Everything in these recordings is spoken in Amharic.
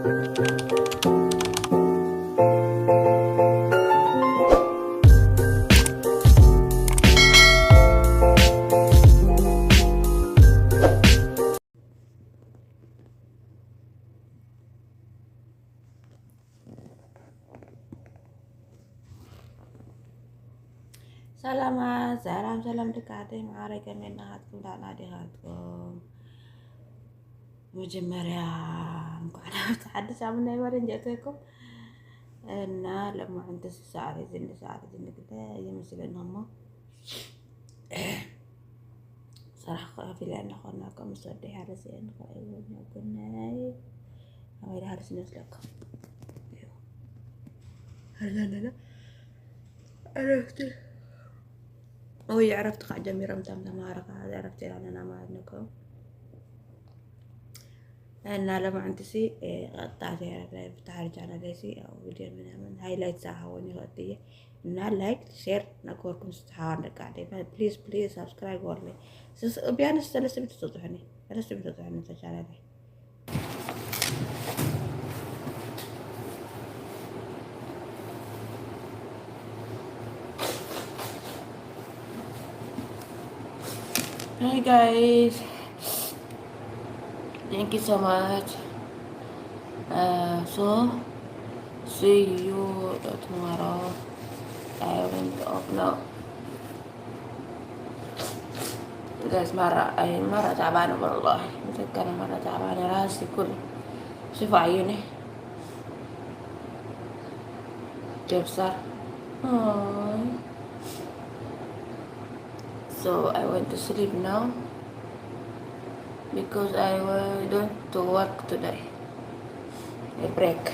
ሰላማት፣ ሰላም ሰላም ደቂ ማዕረይ፣ ከመይ ናኻትኩም? ዳዕና ዲኻትኩም? መጀመርያ እንኳዕ ናብቲ ሓድሽ ዓመት ናይ ፈረንጂ ኣተወኩም። እና ለማዕንቲ ሰዓት እዚ ሰዓት እዚ ንግደ ይመስለኒ እሞ ስራሕ ከፊለ እንኾና ከም ምስ ወደይ ሃረስ እየ ንኽእል። ከመይ ሃርስ ይመስለኩም? ኣለና ዕረፍቲ ወይ ዕረፍቲ ከዓ ጀሚሮም እቶም ተምሃሮ ከዓ ዕረፍቲ ኢና ኣለና ማለት ነው። እና ለማዕንቲ ሲ ቀጥታ ብታሕሪ ቻናለይ ሲ ቪድዮ ምናምን highlight ዝሃወኒ ይኽእል እየ። እና like share ነገርኩም ስትሓዋን ደቂ ዓደይ፣ please please subscribe ግበሩለይ። ቢያንስ 300 ተፅሑኒ፣ 300 ተፅሑኒ ተቻናለይ። Hey guys, thank you so much. So see you tomorrow. I went off now. Guys، مرة أي مرة تعبانة والله، متذكرة مرة تعبانة، راسي كله. شوفوا عيوني كيف صار. So I went to sleep now because I will don't to work today. A break.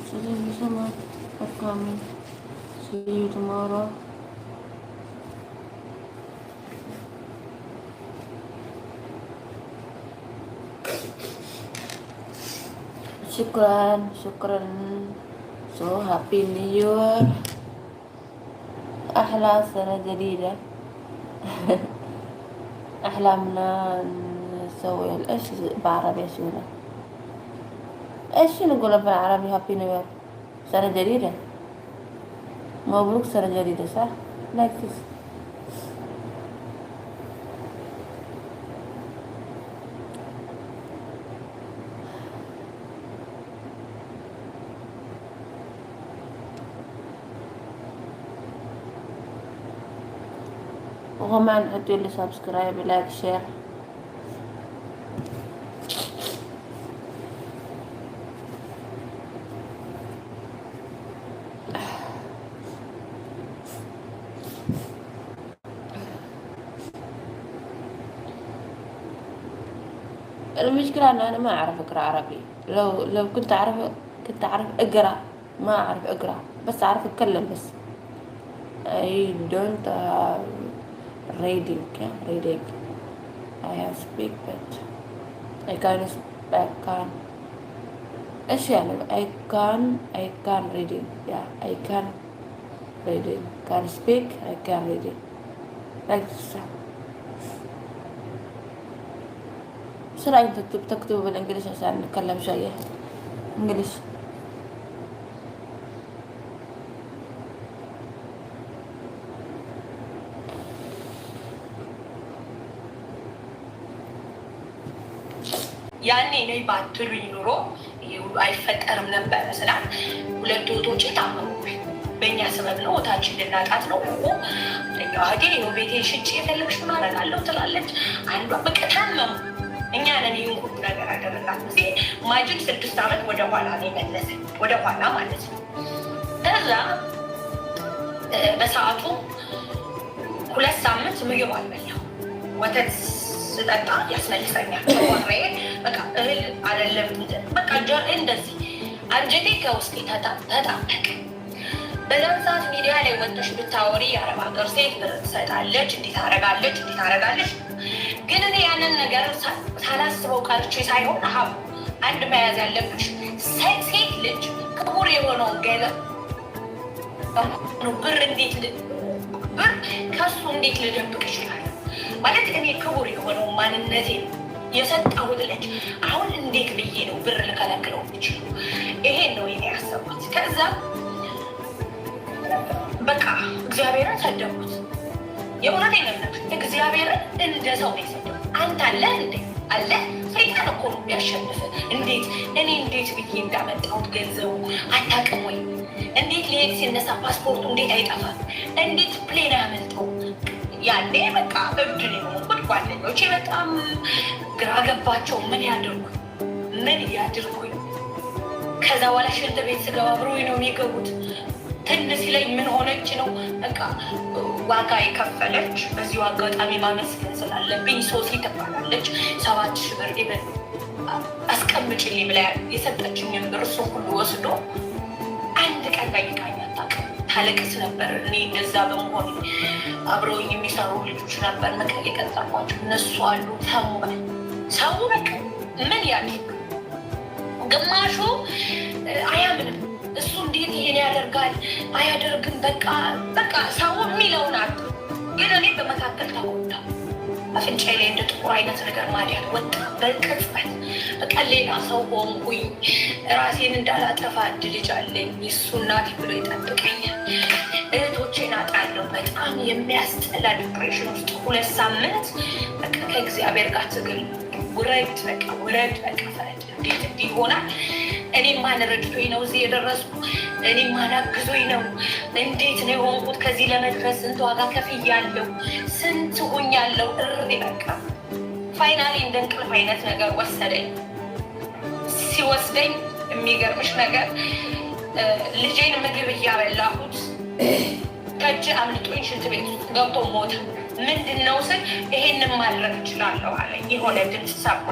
So thank you so much for coming. See you tomorrow. شكرا شكرا. So happy new year، أحلى سنة جديدة. أحلامنا نسوي إيش بعربي؟ إيش إيش نقول بالعربي؟ happy new year، سنة جديدة، مبروك سنة جديدة، صح؟ like this. وكمان حطوا لي subscribe، like، share. المشكلة أن أنا ما أعرف أقرأ عربي. لو كنت أعرف، كنت أعرف أقرأ. ما أعرف أقرأ، بس أعرف أتكلم بس. I don't have reading, yeah, reading. I have speak but I can I can ايش يعني I can reading. Yeah, I can reading, can speak, I can reading like this. بسرعة تكتب تكتب بال English عشان نتكلم شوية English. ያኔ ነይ ባትሉኝ ኑሮ ይሄ ሁሉ አይፈጠርም ነበረ ስላት ሁለቱ እህቶቼ ታመሙብኝ። በእኛ ሰበብ ነው፣ እህታችን ልናጣት ነው እኮ። አንደኛዋ እህቴ ይኸው ቤቴን ሽጬ የፈለግሽውን አደርጋለሁ ትላለች። አንዷ በቃ ታመሙ። እኛ ነን ይህን ሁሉ ነገር ያደረግናት ጊዜ። imagine 6 ዓመት ወደኋላ ነው የመለሰ፣ ወደኋላ ማለት ነው። ከዛ በሰዓቱ 2 ሳምንት ምግብ አልበላሁ። ወተት ስጠጣ ያስመልሰኛል። ጨጓራዬ በቃ እህል አይደለም፣ በቃ እንደዚህ አንጀቴ ከውስጤ ተጣበቀ። በዛን ሰዓት ሚዲያ ላይ ወጥተሽ ብታወሪ የአረብ ሀገር ሴት ብር ትሰጣለች፣ እንዴት ታረጋለች፣ እንዴት ታረጋለች። ግን እኔ ያንን ነገር ሳላስበው ቀርቼ ሳይሆን ሀቡ፣ አንድ መያዝ ያለብሽ ሴት ልጅ ክቡር የሆነውን ገለ ብር እንዴት ብር ከሱ እንዴት ልደብቅ ይችላል? ማለት እኔ ክቡር የሆነው ማንነቴ የሰጠሁት ልጅ አሁን እንዴት ብዬ ነው ብር ልከለክለው የምችለው? ይሄን ነው የኔ ያሰብኩት። ከዛ በቃ እግዚአብሔርን ሰደብኩት። የእውነቴን ነው የምልህ፣ እግዚአብሔርን እንደ ሰው ነው የሰደብኩት። አንተ አለህ እንዴ አለ ሰይጣን እኮ ነው የሚያሸንፍ። እንዴት እኔ እንዴት ብዬ እንዳመጣሁት ገንዘቡ አታውቅም ወይ? እንዴት ሊሄድ ሲነሳ ፓስፖርቱ እንዴት አይጠፋም? እንዴት plane አያመልጠው? ያኔ በቃ እብድ ነው የሆንኩት። ጓደኞቼ በጣም ግራ ገባቸው። ምን ያድርጉኝ? ምን ያድርጉኝ? ከዛ በኋላ ሽንት ቤት ስገባ አብረውኝ ነው የሚገቡት። ትን ሲለኝ ምን ሆነች ነው በቃ ዋጋ የከፈለች። በዚሁ አጋጣሚ ማመስገን ስላለብኝ ሶሲ ትባላለች። 7,000 ብር even አስቀምጭልኝ ብላ የሰጠችኝን ብር እሱ ሁሉ ወስዶ አንድ ቀን ጠይቃኝ አታውቅም። ታለቅስ ነበር። እኔ እንደዛ በመሆን አብረውኝ የሚሰሩ ልጆች ነበር መቀሌ የቀጠርኳቸው እነሱ አሉ። ሰሙ ሰው በቃ ምን ያድርግ? ግማሹ አያምንም። እሱ እንዴት ይሄን ያደርጋል? አያደርግም። በቃ በቃ ሰው የሚለውን አጡ። ግን እኔ በመካከል ተጎዳ። አፍንጫዬ ላይ እንደ ጥቁር አይነት ነገር ማዲያት ወጣ በቅጽበት። በቃ ሌላ ሰው ሆንኩኝ። ራሴን እንዳላጠፋ አንድ ልጅ አለኝ። እሱ እናቴ ብሎ ይጠብቀኛል። እህቶቼን አጣለሁ። በጣም የሚያስጠላ depression ውስጥ 2 ሳምንት በቃ ከእግዚአብሔር ጋር ትግል። ውረድ፣ በቃ ውረድ፣ በቃ ፍረድ። እንዴት እንዲህ ይሆናል? እኔ ማን ረድቶኝ ነው እዚህ የደረስኩ? እኔ ማን አግዞኝ ነው? እንዴት ነው የሆንኩት? ከዚህ ለመድረስ ስንት ዋጋ ከፍያለሁ፣ ስንት ሆኛለሁ። እሪ በቃ finally እንደ እንቅልፍ አይነት ነገር ወሰደኝ። ሲወስደኝ የሚገርምሽ ነገር ልጄን ምግብ እያበላሁት ከእጅ አምልጦኝ ሽንት ቤት ውስጥ ገብቶ ሞተ። ምንድን ነው ስል ይሄንን ማድረግ እችላለሁ አለኝ። የሆነ ድምፅ ሰማ።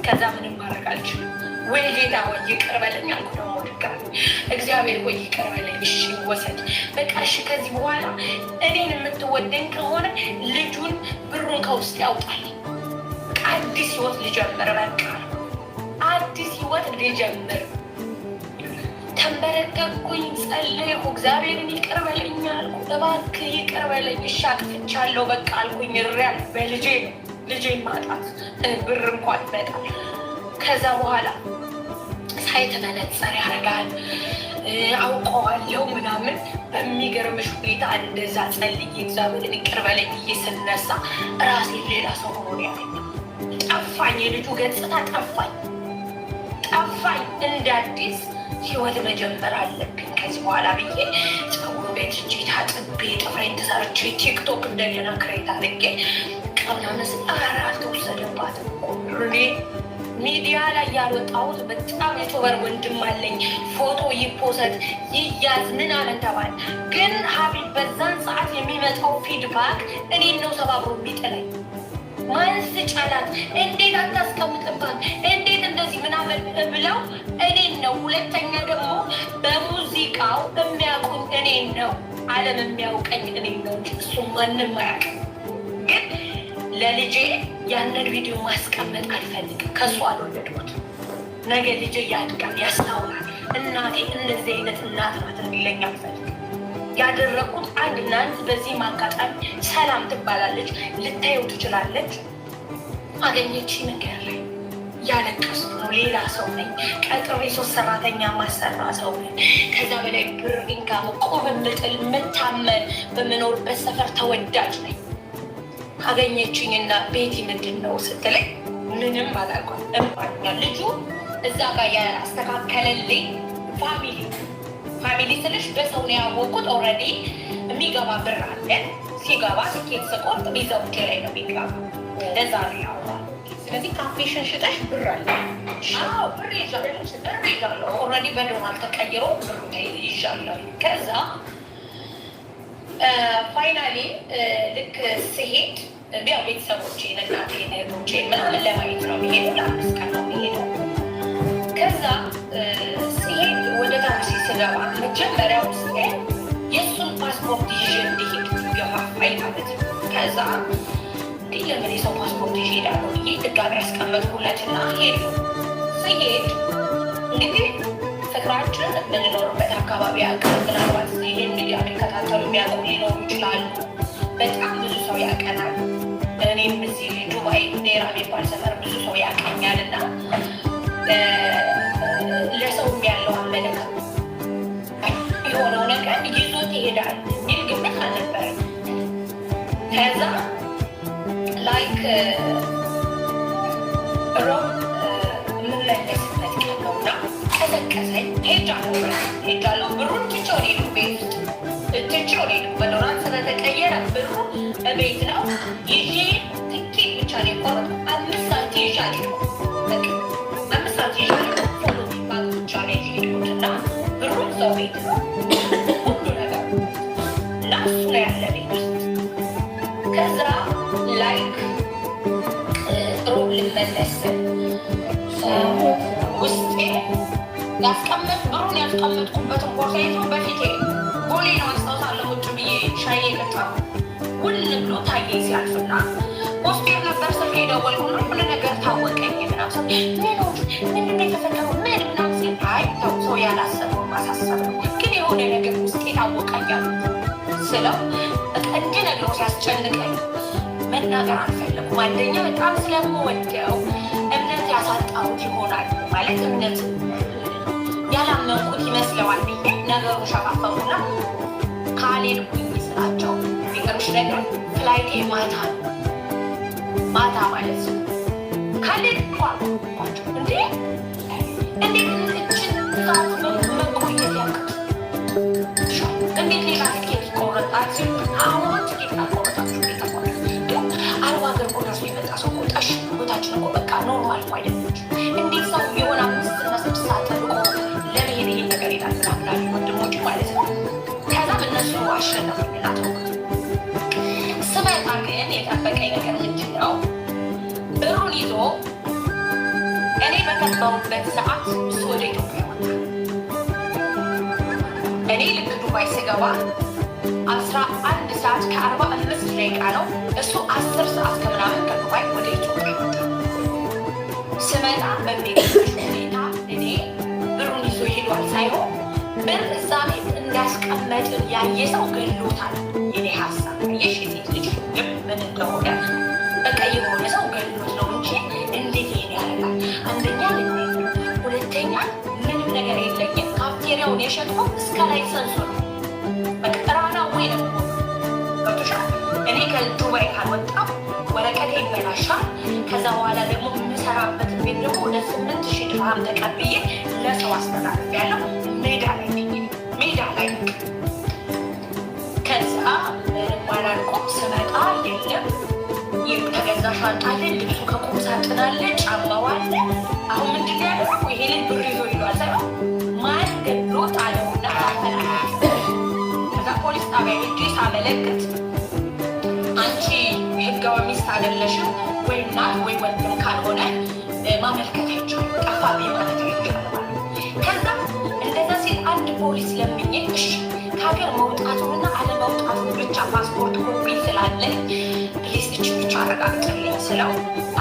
ከዛ ምንም ማድረግ አልችልም። ወይ ጌታ ወይ ይቅር በለኝ አልኩ። ደግሞ ድጋሚ እግዚአብሔር ወይ ይቅር በለኝ፣ እሺ ወሰድ በቃ እሺ። ከዚህ በኋላ እኔን የምትወደኝ ከሆነ ልጁን ብሩን ከውስጥ ያውጣል። አዲስ ህይወት ልጀምር፣ በቃ አዲስ ህይወት ልጀምር። ተንበረከኩኝ፣ ጸለይኩ። እግዚአብሔርን ይቅር በለኝ አልኩ። እባክህ ይቅር በለኝ፣ እሺ አጥፍቻለሁ በቃ አልኩኝ። እሪያል በልጄ ልጄን ማጣት ብር እንኳን በጣም ከዛ በኋላ ሳይት መነጽር ያደርጋል አውቀዋለሁ ምናምን። በሚገርምሽ ሁኔታ እንደዛ ጸልዬ እግዚአብሔርን ይቅር በለኝ ብዬ ስነሳ ራሴን ሌላ ሰው ሆኖ ያገኘ ጠፋኝ። የልጁ ገጽታ ጠፋኝ ጠፋኝ። እንደ አዲስ ህይወት መጀመር አለብኝ ከዚህ በኋላ ብዬ ፀጉር ቤት ሄጄ ታጥቤ ጥፍሬን ተሰርቼ ቲክቶክ እንደገና create አድርጌ ምናምን ስጠራ አልተወሰደባትም እኮ እኔ ሚዲያ ላይ ያልወጣሁት በጣም YouTuber ወንድም አለኝ። ፎቶ ይ post ይያዝ ምናምን ተባለ። ግን ሀቢብ በዛን ሰዓት የሚመጣው feedback እኔን ነው ሰባብሮ የሚጥለኝ። ማንስ ጫላት እንዴት አታስቀምጥባት፣ እንዴት እንደዚህ ምናምን ብለው እኔን ነው። ሁለተኛ ደግሞ በሙዚቃው የሚያውቁኝ እኔን ነው። ዓለም የሚያውቀኝ እኔን ነው እንጂ እሱ ማንም አያውቅም። ግን ለልጄ ያንን ቪዲዮ ማስቀመጥ አልፈልግም። ከእሱ አልወለድኩት። ነገ ልጄ ያድጋል፣ ያስታውላል። እናቴ እንደዚህ አይነት እናት ናት እንዲለኝ አልፈልግም። ያደረግኩት አንድ እናንት በዚህ አጋጣሚ ሰላም ትባላለች፣ ልታየው ትችላለች። አገኘች መንገድ ላይ ያለቀስኩ ነው። ሌላ ሰው ነኝ። ቀጥሬ ሶስት ሰራተኛ ማሰራ ሰው ነኝ። ከዛ በላይ ብር income ቆብ ምጥል የምታመን በምኖርበት ሰፈር ተወዳጅ ነኝ። አገኘችኝ እና ቤቲ ምንድን ነው ስትለኝ ምንም አላልኳት። እምባኛ ልጁ እዛ ጋር ያስተካከለልኝ family family ስልሽ በሰው ነው ያወቅኩት። Already የሚገባ ብር አለ። ሲገባ ትኬት ስቆርጥ ቪዛዎቼ ላይ ነው የሚገባ። እንደዛ ነው ያወራል። ስለዚህ ካፌሽን ሽጠሽ ብር አለ። አዎ ብር ይዣለሁ፣ ብር ይዣለሁ። Already በዶላር ተቀይሮ ብሩ ይዣለሁ። ከዛ finally ልክ ስሄድ ያው ቤተሰቦቼን እናቴን እህቶቼን ምናምን ለማየት ነው የሚሄደው። ለ5 ቀን ነው የሚሄደው። ከዛ ሲሄድ ወደ ታክሲ ስገባ መጀመሪያ ውስጤ የእሱን ፓስፖርት ይዤ እንዲሄድ ገፋፋኝ ማለት ነው። ከዛ እንዲህ ለምን የሰው ፓስፖርት ይዤ እሄዳለሁ ብዬ ድጋሚ ያስቀመጥኩለትና ሄዱ። ስሄድ እንግዲህ ፍቅራችን የምንኖርበት አካባቢ ያውቃል። ምናልባት ይህን ሚዲያ የሚከታተሉ የሚያውቁ ሊኖሩ ይችላሉ። በጣም ብዙ ሰው ያውቀናል። እኔም እዚህ ዱባይ ዴራ የሚባል ሰፈር ብዙ ሰው ያቀኛል እና ለሰውም ያለው አመለካከት የሆነው ነገር ይዞት ይሄዳል የሚል ግምት አልነበረም። ከዛ like ሮብ የምመለስበት ቀን ነው እና ቀሰቀሰኝ። ሄጃለሁ ሄጃለሁ። ብሩን ትቼው ነው የሄድኩት፣ ቤት ውስጥ ትቼው ነው የሄድኩት። በዶላር ስለተቀየረ ብሩ እቤት ነው ይዤ ትኬት ብቻ ነው የቆረጥኩት። 5 ሳንቲም ይዤ አልሄድኩም። በቃ 5 ሳንቲም ይዤ አልሄድኩም። ፎሎ የሚባል ብቻ ነው ይዤ የሄድኩት እና ብሩ እዛው ቤት ነው ሁሉ ነገር እና እሱ ነው ያለ ቤት ውስጥ። ከዛ like ሮብ ልመለስ ውስጤ ብሩን ያስቀመጥኩበትን ቦርሳ ይዞ በፊቴ ቦሌ ነው አስታውሳለሁ። ቁጭ ብዬ ሻይ የጠጣሁ ውል ብሎ ታየኝ ሲያልፍና ሆስፒታል ነበር ስልክ የደወልኩና ሁሉ ነገር ታወቀኝ ምናምን ስል ምን ምንድን ነው የተፈጠረው ምን ምናምን ሲል አይ ተው፣ ሰው ያላሰበው ማሳሰብ ነው፣ ግን የሆነ ነገር ውስጤ ታወቀኝ አልኩት ስለው እንድነግረው ሲያስጨንቀኝ መናገር አልፈለኩም። አንደኛ በጣም ስለምወደው እምነት ያሳጣሁት ይሆናል፣ ማለት እምነት ያላመንኩት ይመስለዋል ብዬ ነገሩ ሸፋፈንኩና ካልሄድኩኝ ስላቸው የሚገርምሽ ነገር flight ኤ ማታ ነው፣ ማታ ማለት ነው። ካልሄድኩ አልኳቸው። እንዴ፣ እንዴት እችን ሰዓት መቆየት ያቅትሻል? እንዴት ሌላ ትኬት ይቆረጣል? ሲሉ አሁን ትኬት ካልቆረጣችሁ ቤት አረብ ሀገር እኮ ደርሶ የመጣ ሰው እኮ ጠሽ ቦታችን እኮ በቃ normal እኮ አይደለች። እንዴት ሰው የሆነ 5 እና 6 ሰዓት ጠብቆ ለመሄድ ይሄን ነገር ይላል ምናምን አሉ ወንድሞቹ ማለት ነው። ከዛም እነሱ አሸነፉኝና ተውኩት። ስመጣ ግን የጠበቀኝ ነገር ምንድን ነው? ብሩን ይዞ እኔ በገባሁበት ሰዓት እሱ ወደ ኢትዮጵያ ወጣ። እኔ ልክ ዱባይ ስገባ 11 ሰዓት ከ45 ደቂቃ ነው። እሱ 10 ሰዓት ከምናምን ከዱባይ ወደ ኢትዮጵያ ወጣ። ስመጣ በሚገርምሽ ሁኔታ እኔ ብሩን ይዞ ሄዷል ሳይሆን ብር እዛ ቤት እንዳስቀመጥን ያየ ሰው ገሎታል። የኔ ሀሳብ አየሽ፣ የሴት ልጅ ልብ ምን እንደሆነ በቃ የሆነ ሰው ገሎት ነው እንጂ እንዴት ይሄን ያደርጋል? አንደኛ ልቤት ነው፣ ሁለተኛ ምንም ነገር የለኝም። ካፍቴሪያውን የሸጥኩት እስከ license ኡ ነው። በቃ runaway ነው። ገብቶሻል? እኔ ከዱባይ ካልወጣሁ ወረቀቴ ይበላሻል። ከዛ በኋላ ደግሞ የምሰራበትን ቤት ደግሞ ወደ 8,000 ድርሃም ተቀብዬ ለሰው አስተላልፌያለሁ። ሜዳ ላይ ነኝ፣ ሜዳ ላይ ነኝ። ከዛ ምንም አላልኩም። ስመጣ የለም፣ የተገዛ ሻንጣ አለ፣ ልብሱ ከቁም ሳጥን አለ፣ ጫማው አለ። አሁን ምንድን ነው ያደረገው? ይሄ ልጅ ብር ይዞ ሄዷል ሳይሆን ማን ገድሎ ጣለውና አፈላለ። ከዛ ፖሊስ ጣቢያ ሄጄ ሳመለክት አንቺ ህጋዊ ሚስት አይደለሽም፣ ወይ እናት ወይ ወንድም ካልሆነ ማመልከት አይቻልም፣ ጠፋብኝ ማለት አይቻልም። ከዛ እንደዛ ሲል አንድ ፖሊስ ለምኜ እሺ ከሀገር መውጣቱንና አለመውጣቱን ብቻ ፓስፖርት ኮፒ ስላለኝ please እች ብቻ አረጋግጥልኝ ስለው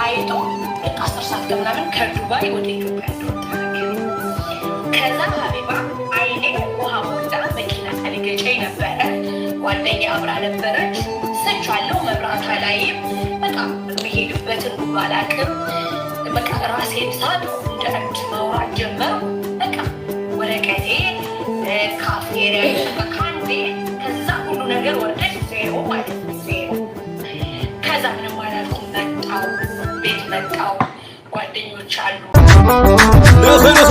አይቶ ልክ 10 ሰዓት ከምናምን ከዱባይ ወደ ኢትዮጵያ እንደወጣ ነገረኝ። ከዛ ሀቢባ አይኔ ውሃ ሞላ፣ መኪና ሊገጨኝ ነበረ። ጓደኛ አብራ ነበረች። ስቻለሁ፣ መብራት አላይም። በቃ የምሄድበትን ሁሉ አላውቅም። በቃ ራሴን ሳት እንደ እብድ ማውራት ጀመርኩ። በቃ ወረቀቴ ካፍቴሪያ ከአንዴ ከዛ ሁሉ ነገር ወርደሽ ዜሮ ማለት ነው፣ ዜሮ። ከዛ ምንም አላልኩም። መጣው ቤት መጣው፣ ጓደኞች አሉ። دخل